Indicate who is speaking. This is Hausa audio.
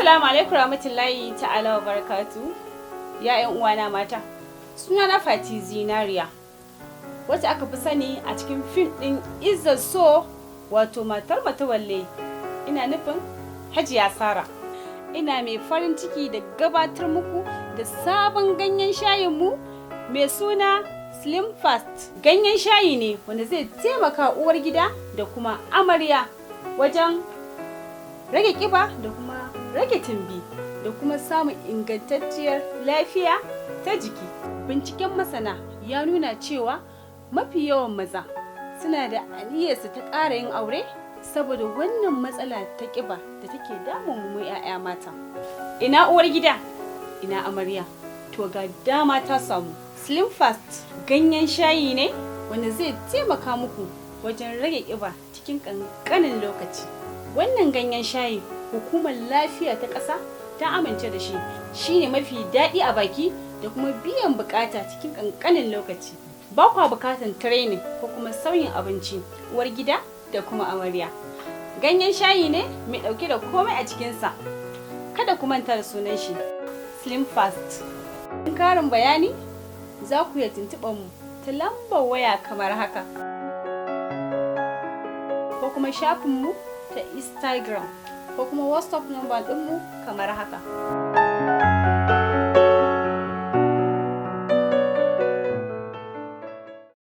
Speaker 1: Assalamu alaikum rahmatullahi ta'ala wa barakatu. Ya 'yan uwana mata. Suna na Fati Zinariya, wacce aka fi sani a cikin fim ɗin Izzar So, wato matar Matawalle. Ina nufin Hajiya Sara. Ina mai farin ciki da gabatar muku da sabon ganyen shayinmu mai suna Slim Fast. Ganyen shayi ne wanda zai taimaka uwar gida da kuma amarya wajen rage ƙiba da kuma rage tumbi da kuma samun ingantacciyar lafiya ta jiki. Binciken masana ya nuna cewa mafi yawan maza suna da aniyarsu ta ƙara yin aure saboda wannan matsala ta ƙiba da take damun mu 'ya'ya mata. Ina uwar gida, ina amarya, to ga dama ta samu. Slim Fast ganyen shayi ne wanda zai taimaka muku wajen rage ƙiba cikin ƙanƙanin lokaci. Wannan ganyen shayi, hukumar lafiya ta ƙasa ta amince da shi, shine mafi daɗi a baki da kuma biyan bukata cikin ƙanƙanin lokaci. Ba kwa bukatan training ko kuma sauyin abinci, uwar gida da kuma amarya. Ganyen shayi ne mai ɗauke da komai a cikinsa. Kada ku manta da sunan shi, Slim Fast. In karin bayani, za ku iya tuntuɓar mu ta lambar waya kamar haka, ko kuma shafinmu ta Instagram, ko kuma WhatsApp number ɗinmu kamar haka.